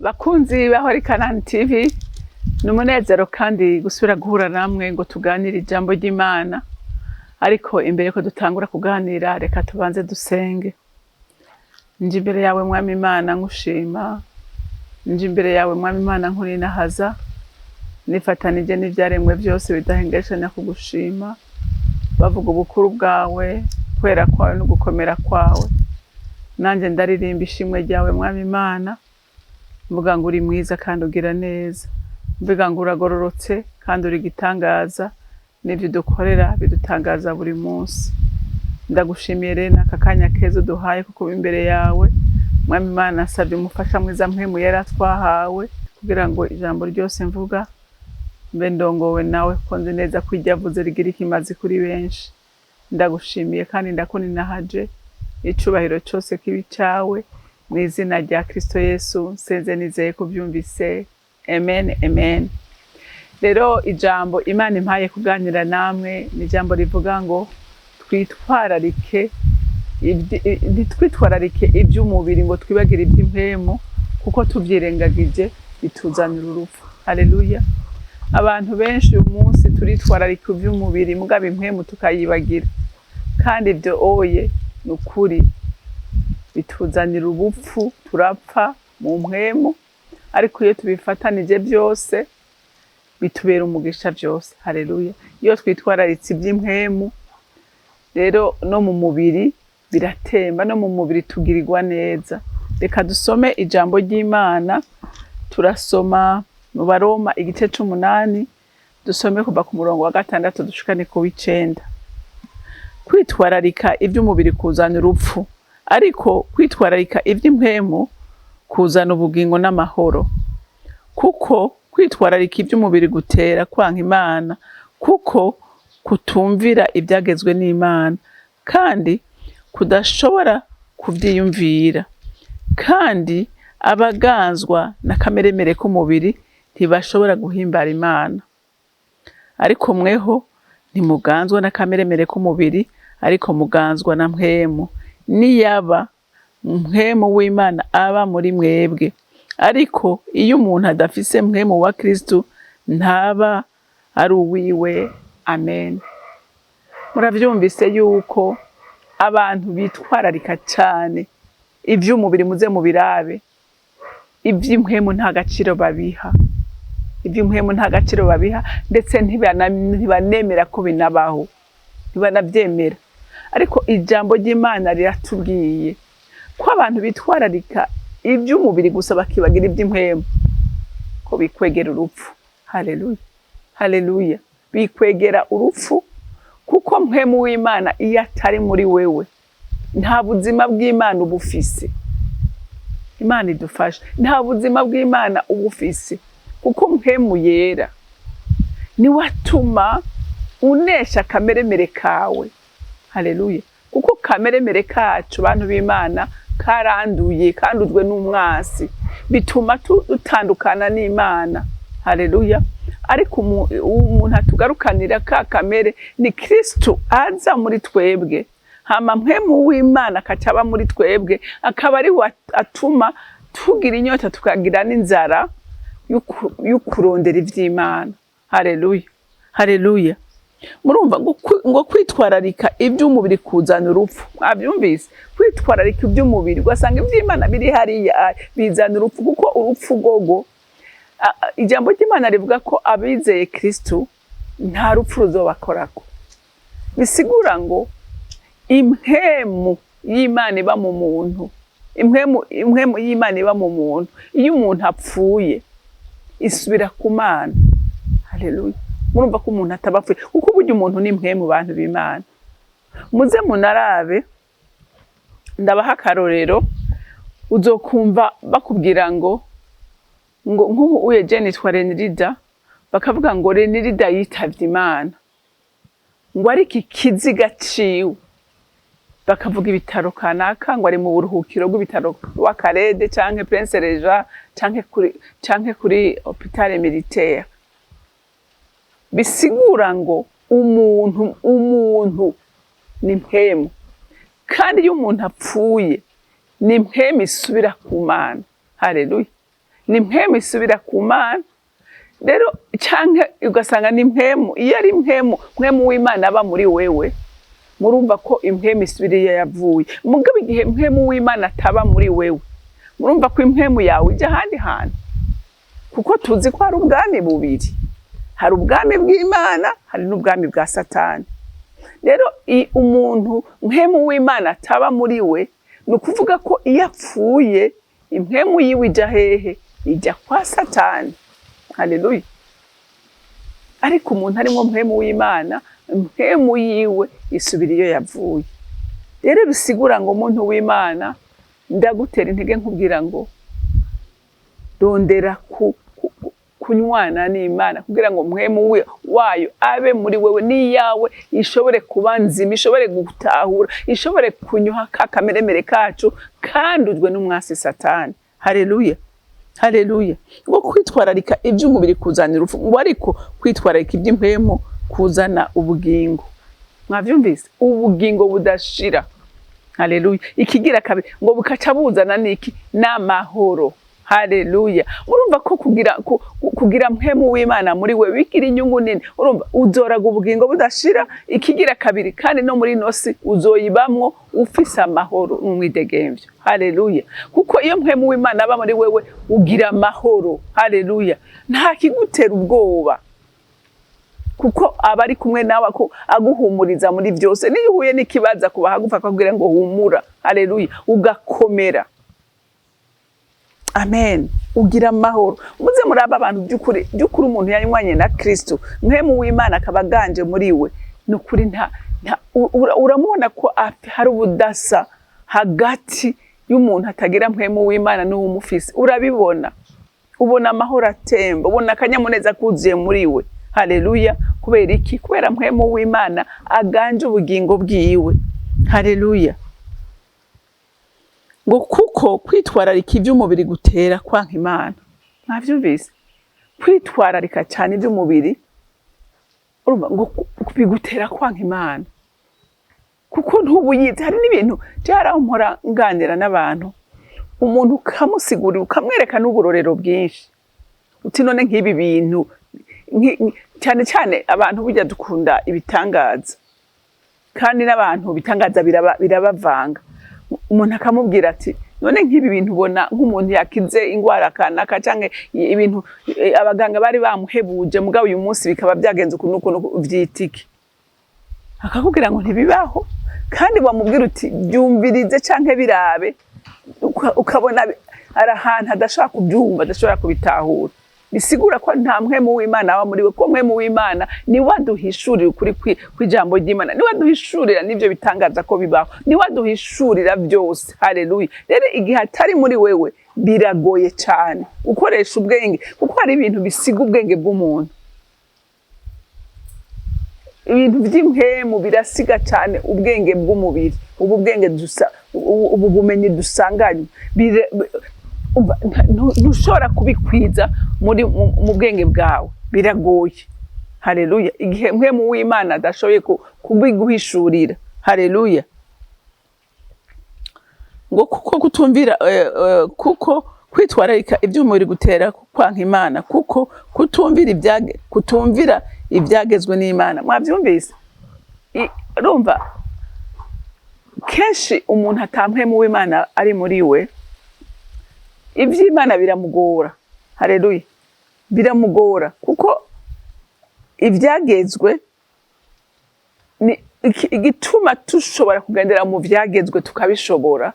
Bakunzi ba Holy Canaan TV, ni umunezero kandi gusubira guhura namwe ngo tuganire ijambo ry'Imana. Ariko imbere ko dutangura kuganira, reka tubanze dusenge. Nje imbere yawe, Mwami Imana, nkushima. Nje imbere yawe, Mwami Imana, nkurinahaza. Nifatanije n'ivyaremwe byose bidahengeshanya kugushima, bavuga ubukuru bwawe, kwera kwawe no gukomera kwawe. Nanjye ndaririmba ishimwe ryawe, Mwami Imana, mvuga ngo uri mwiza kandi ugira neza, mvuga ngo uragororotse kandi uri igitangaza, n'ibyo udukorera bidutangaza buri munsi. Ndagushimiye rero n'aka kanya keza uduhaye ko kuba imbere yawe, Mwami Imana. Nsabye umufasha mwiza, Mpwemu Yera twahawe, kugira ngo ijambo ryose mvuga mbe ndongowe nawe, ko nzi neza ko iryo avuze rigira ikimazi kuri benshi. Ndagushimiye kandi ndakuninahaje. Icubahiro cyose kibe icawe, mu izina rya Kristo Yesu nsenze nizeye kubyumvise, amen, amen. Rero ijambo Imana impaye kuganira namwe ni ijambo rivuga ngo twitwararike ntitwitwararike iby'umubiri ngo twibagire iby'impwemu, kuko tubyirengagije bituzanira urupfu. Haleluya! Abantu benshi uyu munsi turitwararika iby'umubiri, mugabo impwemu tukayibagira. Kandi ibyo oye ni ukuri bituzanira ubupfu, turapfa mu mpwemu. Ariko iyo tubifatanije byose bitubera umugisha byose. Haleluya! Iyo twitwararitse iby'impwemu rero, no mu mubiri biratemba, no mu mubiri tugirirwa neza. Reka dusome ijambo ry'Imana. Turasoma mu Baroma igice c'umunani, dusome kuva ku murongo wa 6 dushikane ku w'icenda. Kwitwararika iby'umubiri kuzana urupfu, ariko kwitwararika iby'impwemu kuzana ubugingo n'amahoro, kuko kwitwararika iby'umubiri gutera kwanka Imana, kuko kutumvira ibyagezwe n'Imana kandi kudashobora kuvyiyumvira. Kandi abaganzwa na kameremere k'umubiri ntibashobora guhimbara Imana. Ariko mweho ntimuganzwa na kameremere k'umubiri, ariko muganzwa na Mpwemu, niyaba Mpwemu w'Imana aba muri mwebwe. Ariko iyo umuntu adafise Mpwemu wa Kristu, ntaba ari uwiwe. Amen. Muravyumvise yuko abantu bitwararika cane ivy'umubiri, muze mubirabe, ivy'impwemu nta gaciro babiha. Ivy'impwemu nta gaciro babiha, ndetse ntibanemera ko binabaho, ntibanavyemera. Ariko ijambo ry'Imana riratubwiye ko abantu bitwararika ivy'umubiri gusa bakibagira ivy'impwemu, ko bikwegera urupfu. Haleluya, haleluya! Bikwegera urupfu, kuko Mpwemu w'Imana iyo atari muri wewe, nta buzima bw'Imana uba ufise. Imana idufashe. Nta buzima bw'Imana uba ufise, kuko Mpwemu Yera niwe atuma unesha akameremere kawe. Haleluya! Kuko kameremere kacu, bantu b'Imana, karanduye, kandujwe n'umwasi, bituma dutandukana n'Imana. Haleluya! Ariko umuntu atugarukanira ka kamere ni Kristu aza muri twebwe, hama Mpwemu w'Imana akaca aba muri twebwe, akaba ari we atuma tugira inyota, tukagira n'inzara y'ukurondera ivy'Imana. Haleluya, haleluya! Murumva ngo kwitwararika iby'umubiri kuzana urupfu. Mwabyumvise? Kwitwararika iby'umubiri, ugasanga iby'Imana biri hariya, bizana urupfu, kuko urupfu gogo ijambo ry'Imana rivuga ko abizeye Kristu nta rupfu ruzobakorako. Bisigura ngo impwemu y'Imana iba mu muntu, impwemu y'Imana iba mu muntu, iyo umuntu apfuye isubira ku Mana. Haleluya! Murumva ko umuntu ataba apfuye, kuko burya umuntu ni impwemu. Bantu b'Imana, muze munarabe, ndabaha akarorero. Uzokumva bakubwira ngo nk'ubu uye je nitwa Renirida, bakavuga ngo Renirida yitavye Imana, ngo ariko ikiziga ciwe, bakavuga ibitaro kanaka, ngo ari mu buruhukiro bw'ibitaro w'akarede canke Prince Régent canke kuri hôpital militaire. Bisigura ngo umuntu ni mpwemu, kandi iyo umuntu apfuye ni mpwemu isubira ku Mana. Haleluya! Ni impwemu isubira ku Mana. Rero canke ugasanga ni impwemu, iyo ari impwemu, mpwemu w'Imana aba muri wewe, murumva ko impwemu isubira iyo yavuye. Mugabo igihe mpwemu w'Imana ataba muri wewe, murumva ko impwemu yawe ijya ahandi hantu, kuko tuzi ko hari ubwami bubiri: hari ubwami bw'Imana, hari n'ubwami bwa Satani. Rero umuntu mpwemu w'Imana ataba muri we, ni ukuvuga ko iyo apfuye impwemu yiwe ijya hehe? Ijya kwa Satani. Haleluya! Ariko umuntu arimo mpwemu w'Imana, mpwemu yiwe isubira iyo yavuye. Rero bisigura ngo, umuntu w'Imana, ndagutera intege nkubwira ngo rondera kunywana n'Imana kugira ngo mpwemu wayo abe muri wewe, n'iyawe ishobore kuba nzima, ishobore gutahura, ishobore kunyuha ka kameremere kacu kandujwe n'umwasi Satani. Haleluya, haleluya! Ngo kwitwararika iby'umubiri kuzanira urupfu, ngo ariko kwitwararika iby'impwemu kuzana ubugingo. Mwavyumvise? Ubugingo budashira. Haleluya! Ikigira kabiri, ngo bukaca buzana niki? N'amahoro. Haleluya! Urumva ko kugira mpwemu w'Imana muri we bigira inyungu nini. Urumva uzoraga ubugingo budashira. Ikigira kabiri kandi, no muri ino si uzoyibamwo ufise amahoro n'umwidegemvyo. Haleluya! Kuko iyo mpwemu w'Imana aba muri wewe, ugira amahoro. Haleluya! Nta kigutera ubwoba, kuko aba ari kumwe nawe, ko aguhumuriza muri byose. Niyo uhuye n'ikibazo, akuba hagufa akakubwira ngo humura. Haleluya! Ugakomera. Amen. Ugira amahoro. Muze muraba abantu by'ukuri, by'ukuri umuntu yanywanye na Kristo, mpwemu w'Imana akaba aganje muri we, ni ukuri nta uramubona ko hari ubudasa hagati y'umuntu atagira mpwemu w'Imana n'uwumufise. Urabibona, ubona amahoro atemba, ubona akanyamuneza kuzuye muri we. Haleluya! Kubera iki? Kubera mpwemu w'Imana aganje ubugingo bwiwe. Haleluya! Ngo kuko kwitwararika iby'umubiri gutera kwanka Imana. Mwavyumvise? Kwitwararika cyane iby'umubiri, urumva ngo bigutera kwanka Imana, kuko ntubuyizi. Hari n'ibintu byarampora nganira n'abantu, umuntu ukamusigurira, ukamwereka n'uburorero bwinshi, uti none nk'ibi bintu cyane cyane abantu burya dukunda ibitangaza, kandi n'abantu ibitangaza birabavanga. Umuntu akamubwira ati none nk'ibi bintu ubona, nk'umuntu yakize ingwara kanaka, canke ibintu abaganga bari bamuhebuje, mugabo uyu munsi bikaba byagenze uku n'uku n'uku, vyitike? Akakubwira ngo ntibibaho. Kandi wamubwira uti byumvirize canke birabe, ukabona ari ahantu adashobora kubyumva, adashobora kubitahura. Bisigura ko nta mpwemu w'Imana aba muri we, ko mpwemu w'Imana niwe aduhishurira ukuri kw'ijambo ry'Imana, niwe aduhishurira n'ivyo bitangaza ko bibaho, niwe aduhishurira byose. Haleluya! Rero igihe atari muri wewe, biragoye cyane gukoresha ubwenge, kuko hari ibintu bisiga ubwenge bw'umuntu. Ibintu by'impwemu birasiga cyane ubwenge bw'umubiri, ubu bwenge dusa, ubu bumenyi dusanganywe. Umva, ntushobora kubikwiza mu bwenge bwawe, biragoye. Haleluya! Igihe mpwemu w'Imana adashoboye kubiguhishurira. Haleluya! Ngo kuko kutumvira kuko kwitwararika iby'umubiri gutera kwanka Imana, kuko kutumvira ibyagezwe n'Imana. Mwabyumvise? Urumva kenshi umuntu ata mpwemu w'Imana ari muri we, iby'Imana biramugora. Haleluya! Biramugora kuko ibyagezwe ni igituma dushobora kugendera mu byagezwe tukabishobora,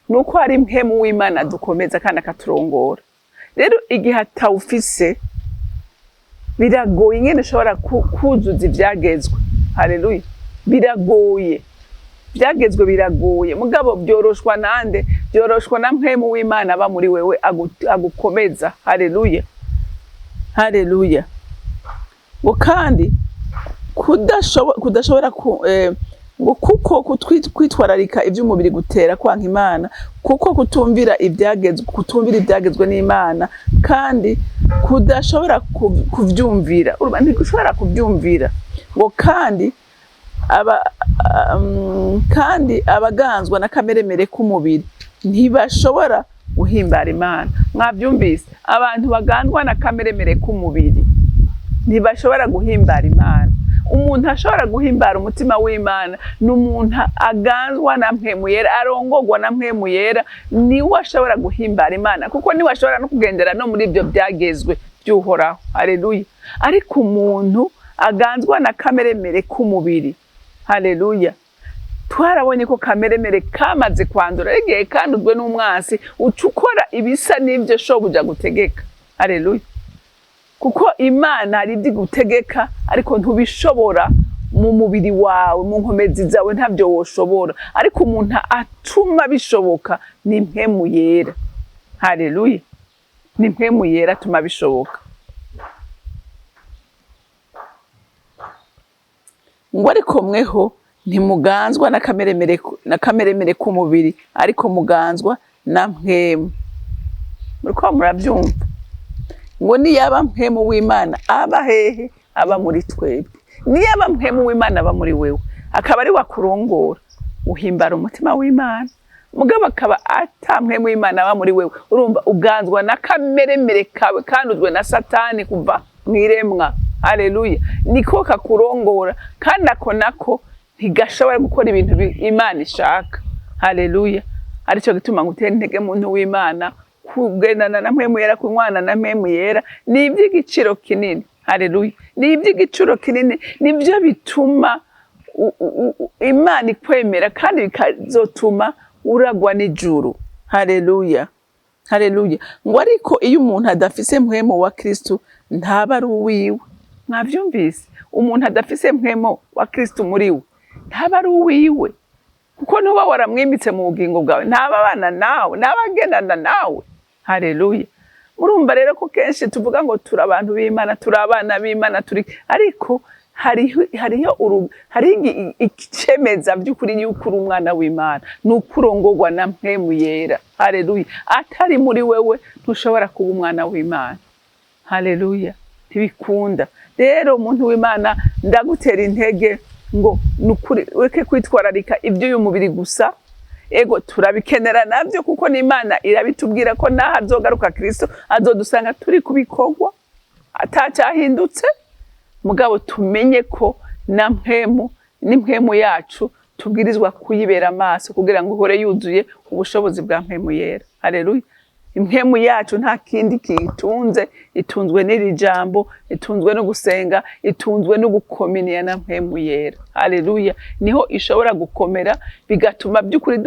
ni uko hari mpwemu w'Imana dukomeza kandi akaturongora. Rero igihe atawufise, biragoye ingene ushobora kuzuza ibyagezwe. Haleluya! Biragoye, byagezwe biragoye, mugabo byoroshwa nande? Byoroshwa na mpwemu w'Imana aba muri wewe, agukomeza. Haleluya, haleluya! Ngo kandi kudashobora ngo kuko kwitwararika iby'umubiri gutera kwanka Imana, kuko kutumvira ibyagezwe n'Imana, kandi kudashobora kuvyumvira. Urumva, ntigushobora kubyumvira. Ngo kandi kandi abaganzwa n'akameremere k'umubiri ntibashobora. Guhimbara Imana. Mwabyumvise, abantu bagandwa na kameremere k'umubiri ntibashobora guhimbara Imana. Umuntu ashobora guhimbara umutima w'Imana ni umuntu aganzwa na Mpwemu Yera, arongogwa na Mpwemu Yera, niwe ashobora guhimbara Imana, kuko niwe ashobora no kugendera no muri ibyo byagezwe by'Uhoraho. Haleluya! Ariko umuntu aganzwa na kameremere k'umubiri, haleluya, twarabonye ko kameremere kamaze kwandura, igihe kanduzwe n'umwansi uca ukora ibisa n'ibyo shobuja gutegeka. Haleluya! Kuko Imana hari ibyo igutegeka, ariko ntubishobora mu mubiri wawe, mu nkomezi zawe ntabyo woshobora. Ariko umuntu atuma bishoboka ni Mpwemu Yera. Haleluya! Ni Mpwemu Yera atuma bishoboka. Ngo ariko mweho ntimuganzwa na kameremere k'umubiri, ariko muganzwa na Mpwemu. Muriko murabyumva? Ngo niyaba Mpwemu w'Imana aba hehe? Aba muri twebwe. Niyaba Mpwemu w'Imana aba muri wewe, akaba ari wakurongora, uhimbara umutima w'Imana. Mugabo akaba ata Mpwemu w'Imana aba muri wewe, urumva uganzwa na kameremere kawe kanduzwe na Satani kuva mw'iremwa. Haleluya! Niko kakurongora, kandi ako nako ntigashobora gukora ibintu Imana ishaka. Haleluya! Aricyo gituma ngutera intege, muntu w'Imana, kugendana na Mpwemu Yera, kunywana na Mpwemu Yera ni iby'igiciro kinini. Haleluya! Ni iby'igiciro kinini, nibyo bituma Imana ikwemera, kandi bikazotuma uragwa n'ijuru. Haleluya! Haleluya! Ngo ariko iyo umuntu adafise Mpwemu wa Kristo ntaba ari uwiwe. Mwavyumvise? Umuntu adafise Mpwemu wa Kristo muri we ntaba ari uwiwe, kuko ntuba waramwimitse mu bugingo bwawe, ntaba abana nawe, ntaba agendana nawe. Haleluya! Murumva rero ko kenshi tuvuga ngo turi abantu b'Imana, turi abana b'Imana, turi, ariko hariho icemeza by'ukuri yuko uri umwana w'Imana, ni uko urongorwa na Mpwemu Yera. Haleluya! Atari muri wewe ntushobora kuba umwana w'Imana. Haleluya! Ntibikunda. Rero umuntu w'Imana, ndagutera intege ngo nukuri ureke kwitwararika iby'uyu mubiri gusa. Ego turabikenera navyo, kuko n'Imana irabitubwira ko naho azogaruka Kristo azodusanga turi kubikorwa atacyahindutse. Mugabo tumenye ko na Mpwemu n'impwemu yacu tubwirizwa kuyibera amaso kugira ngo ihore yuzuye ubushobozi bwa Mpwemu Yera. Haleluya! Impwemu yacu nta kindi kiyitunze, itunzwe n'iri jambo, itunzwe no gusenga, itunzwe no gukominiya na Mpwemu Yera. Haleluya! Niho ishobora gukomera, bigatuma by'ukuri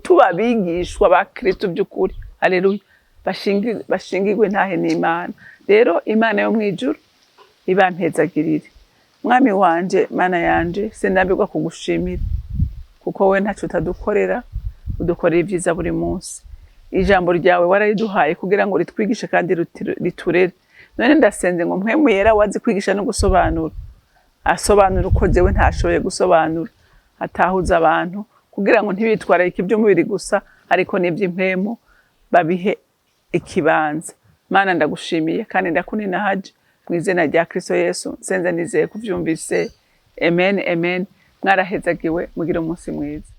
tuba abigishwa ba Kristo by'ukuri. Haleluya! Bashingirwe ntahe n'Imana. Rero Imana yo mw'ijuru ibampezagirire. Mwami wanje, Mana yanje, sinabigwa kugushimira, kuko we ntaco utadukorera, udukorera ibyiza buri munsi. Ijambo ryawe warariduhaye kugira ngo ritwigishe kandi riturere. None ndasenze ngo Mpwemu Yera wazi kwigisha no gusobanura, asobanura uko jewe ntashoboye gusobanura, atahuza abantu kugira ngo ntibitwararike iby'umubiri gusa, ariko n'iby'impwemu babihe ikibanza. Mana, ndagushimiye kandi ndakuninahaje mu izina rya Kristo Yesu. Nsenze nizeye kuvyumvise. Amen, amen. Mwarahezagiwe, mugire umunsi mwiza.